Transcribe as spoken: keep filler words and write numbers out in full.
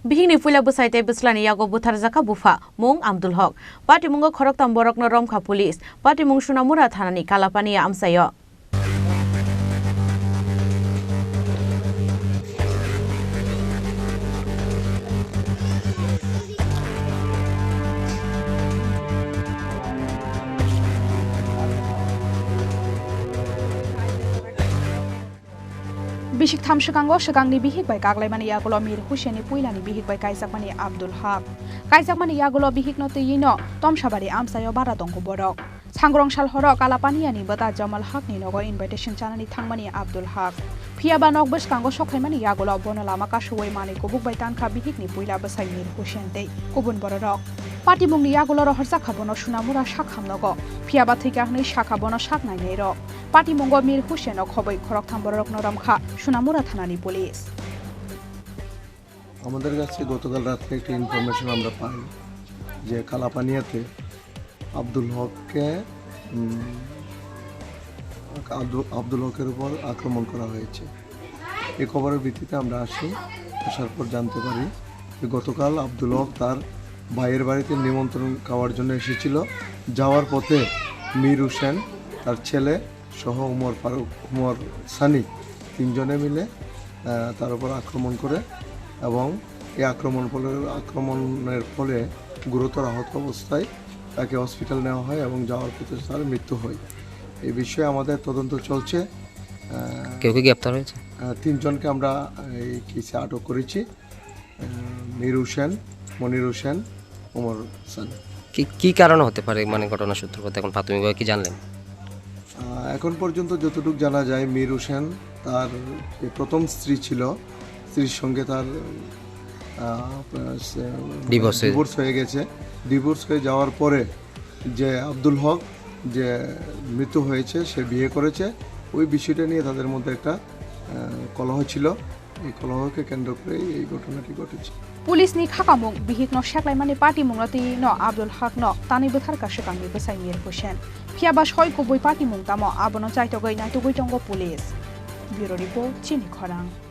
Bihikni puila bwsai tei bwslani yago butharjakha bupha, mung Abdul Hok. Patimungo khoroktham borokno romkha police. Patimung Sunamura thanani Kalapaniya amchaio. Bisik tham swkango swkangni bihik bai kaklaimani yagulo Mir Hussainni puilani bihik bai kaijakmani Abdul Haq. Kaijakmani yagulo bihikno twiwi no Tomsabari amchaio bara tongo borok. Sangrong sal horo Kalapaniani bwta Jamal Haqni nogo invitation chanani thangmani Abdul Haq. Phiyaba nok bwskango sokphaimani yagulo bono lama kasowi manwi kubuk bai tankha bihikni puila bwsai Mir Hussain tei kubun bororok. Patimungni yagulo rohorjakha bono Sunamura sakham nogo. Phiyaba thwikha hwnwi sakha bono sak nainairok. Patimungo Mir Hussaino khobwi khoroktham bororokno romkha Sunamura thanani police. আমাদের কাছে গতকাল রাত্রে একটি ইনফরমেশন আমরা পাই যে কালাপানিয়াতে আব্দুল হককে, উম, আব্দু-, আব্দুল হকের উপর আক্রমণ করা হয়েছে। এই খবরের ভিত্তিতে আমরা আসি, আসার পর জানতে পারি যে গতকাল আব্দুল হক তার ভাইয়ের বাড়িতে নিমন্ত্রণ খাওয়ার জন্য এসেছিল। যাওয়ার পথে মীর হোসেন, তার ছেলে সহ উমর ফারুক, উমর সানি তিনজনে মিলে, আহ, তার উপর আক্রমণ করে এবং এই আক্রমণ ফলে, আক্রমণের ফলে গুরুতর আহত অবস্থায় তাকে হসপিটাল নেওয়া হয় এবং যাওয়ার পথে তার মৃত্যু হয়। এই বিষয়ে আমাদের তদন্ত চলছে। আহ, কেউ কি গ্রেপ্তার হয়েছে? আহ, তিনজনকে আমরা এই কেসে আটক করেছি। আহ, মীর হোসেন, মনির হোসেন, ওমর হোসেন। কি, কি কারণে হতে পারে, মানে, ঘটনার সূত্রপাত এখন প্রাথমিকভাবে কি জানলেন? আহ, এখন পর্যন্ত যতটুকু জানা যায়, মীর হোসেন তার যে প্রথম স্ত্রী ছিল, স্ত্রীর সঙ্গে তার, আহ, সে-, ডিভোর্স হয়ে- ডিভোর্স হয়ে গেছে। ডিভোর্স হয়ে যাওয়ার পরে যে আব্দুল হক যে মৃত্যু হয়েছে, সে বিয়ে করেছে, ওই বিষয়টা নিয়ে তাদের মধ্যে একটা, আহ, কলহ ছিল। এই কলহকে কেন্দ্র করেই এই ঘটনাটি ঘটেছে। Police ni khakamung bihik no seklaimani patimung no twi no Abdul Haq no tanwi bwtharkha swkangni bwsai Mir Hussain. Phiyaba soi kubui patimung tamo abono chaitogwi naitugwi tongo police. Bureau report, Chini Khorang.